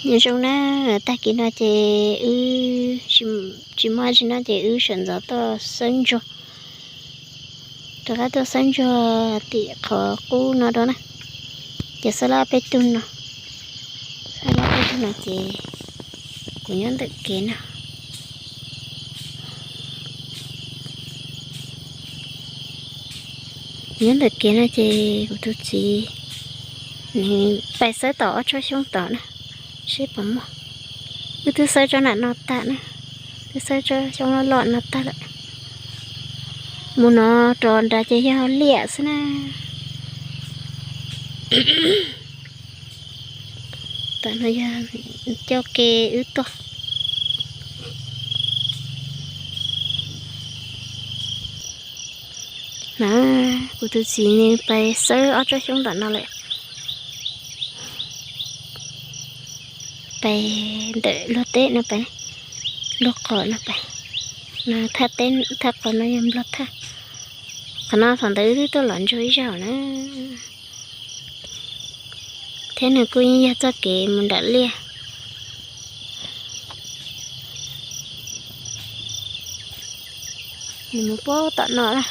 Nyob zoo na, tag kis no ces wb tsis muaj dab tsi no ces wb sawv ntxov tuaj xawb ntsuag, rov qab tuaj xawb ntsuag tim qhov qub no dua na. Ces xawb laj peb tug no, xawb laj peb tug no ces kuv nyob ntawm kev no. Nyob ntawm kev no ces kuv tus txiv nws pais xawb tom ob tsob xyoob tom na, seb puas muaj. Wb twb xawb tsob nram no tag na, twb xawb tsob xyoob loj loj no tag lawm. Mus no rov nrad ces yog liaj xwb na. Tam no yog coj kev wb tuaj na. Kuv tus txiv nws pais xawb ob tsob xyoob tom no lawm, pais ntawm luag teb no pais, luag qos no pais, no thaj teb thaj qos no yog nplog thaj. Qhov no thaum ntawd wb twb tuaj los ntsuag ib zaug na. Thiab nws kuj yeej yog txoj kev mus nram liaj. Nws mus pab tom no na.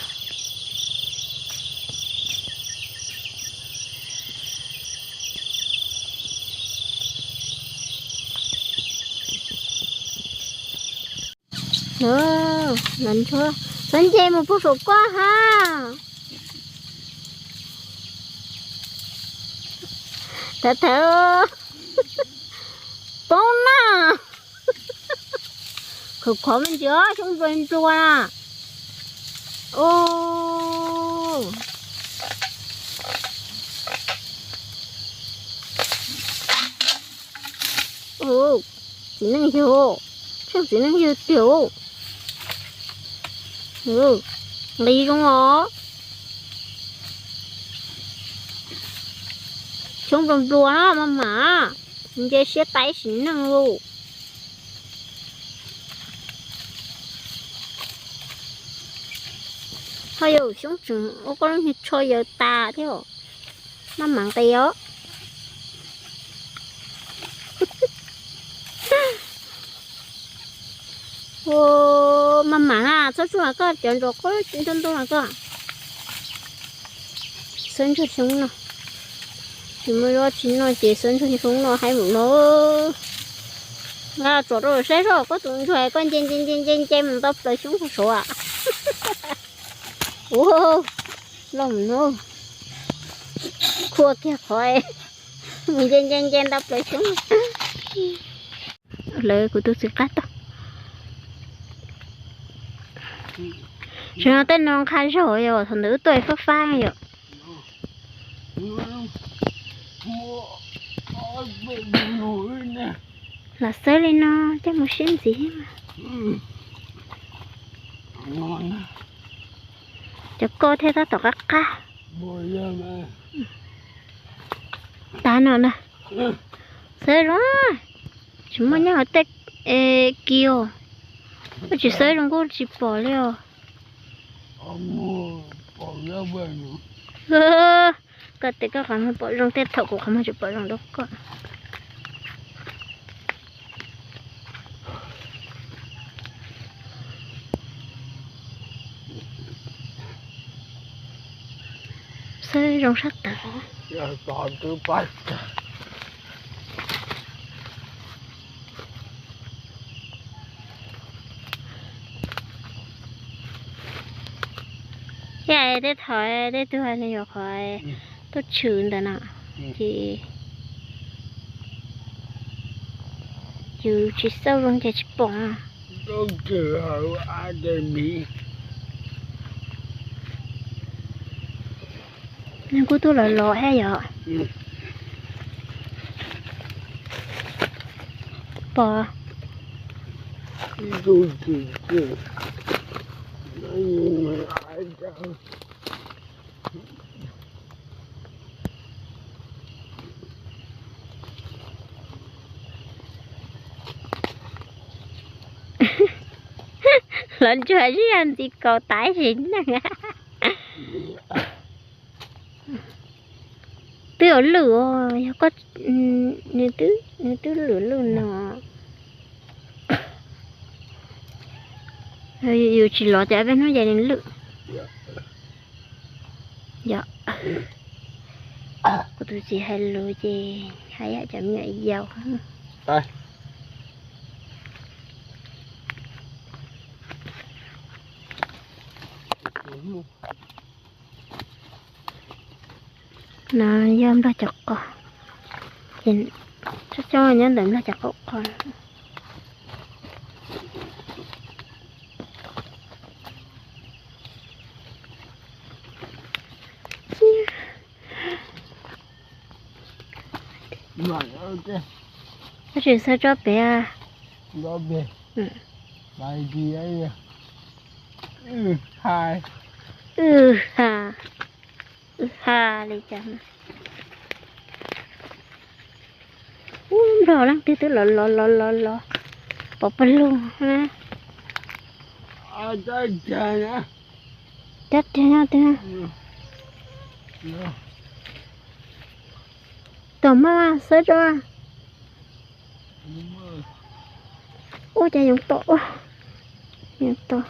Los ntsuag, txhob nce mus puag saum koj ha. Thawv thawv, poob na. Khov khov me ntsis, xyoob nplua nplua na. Txiv neej yug, tsheej txiv neej yug tiag. Nqis zoo os. Xyoob nplua nplua na, maj mam nce siab taib sim neej lauj. Ho yog xyoob tseem ua koj lub niag tsho yaws tas thiab, maj mam nqis os. Maj mam na, txhob tsuj los koj cov ntsuag qub ntub ntub los koj. Xawb ntsuag xyoob no, tsis muaj dab tsi noj ces xawb ntsuag xyoob no haib mus no. Nqa tsom rau saib seb koj tus ntsuag koj nce nce nce nce nce mus ntau plaws xyoob saud a. Ua, loj mus no, khua kiag qhov mus nce nce nce ntau plaws xyoob. Lawv kuv tus txiv qab tau. Tsis no tej no nqha zaug yom, thaum ntawd wb tuaj fab fab yom. Los xawb li no coj mus siab ntxiv mas. Cov koj thiaj tab tom qab qab. Tav no na. Xawb zoo, tsis muaj nyob hauv tej kios. Koj tsis xawb zoo kuj tsis pom li os. Koj tes koj qhov muag pom zoo tej thaum kuv qhov muag tsis pom zoo rau koj. Xawb zoo sab tawv. Thiab tej thaum tej tug hais yog qhov tuaj tshwm ntawm no ces yus tsis xauj zoo ces tsis pom. Nws kuj tuaj los los thiab yom. Pom. Los ntsuag zib yog ntxiv kaus taiv sim neej. Twb yuav lwj os, yog koj, nws twb Nws twb lwm lwj no. Yus tsis lov ces ob peb hnub ces nws lwj. Yog kuv tus txiv hais lus ces hais yam cov me nyuam yaus. No yog nplog cov qos, ces tsob xyoob nyob ntawm nplog cov qaum qos. Tab sis xawb tsob pem. Wb ha, wb ha li cas. Ub, nplog leej twg twb lov lov lov lov lov pov pawg lug na. Cab riag no twg. Tom maj xawb tso. Ua cas yoov tom ua, yoov tom.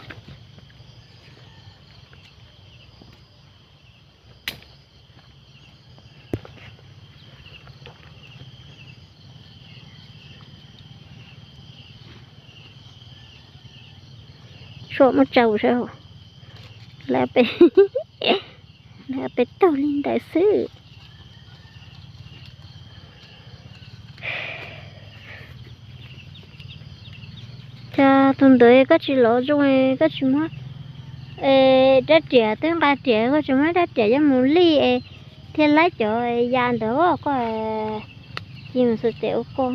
Suam muab tsau saib, lawv peb, lawv peb taug li ntawd xwb. Cas tus ntawd koj tsis lov zoo, koj tsis muab rab riam twb nqa riam, koj tsis muab rab riam coj mus lij thiaj laib cov ya ntawd koj. Ci mus xwb tes ua koj,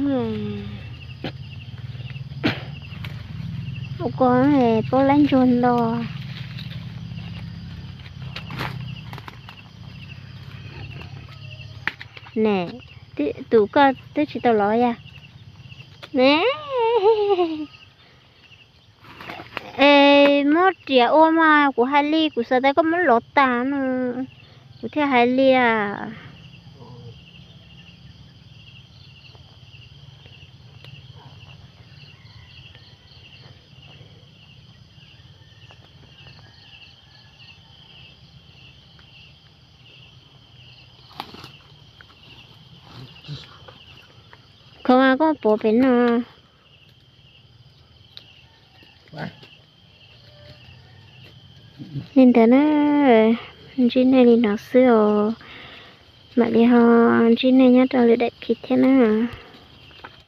ua koj paub laib ntsuag nto. Ne, tus koj twb tsis tau lov yag ne. Es muab riam ua mas kuv hais li, kuv xav tias koj muab lov tag no, kuv thiaj hais li. Koj mas koj pov pem no. Li ntawd na, ntsib nej li no xwb os. Mam li ho ntsib nej nyob rau lwm daim clip thiab na.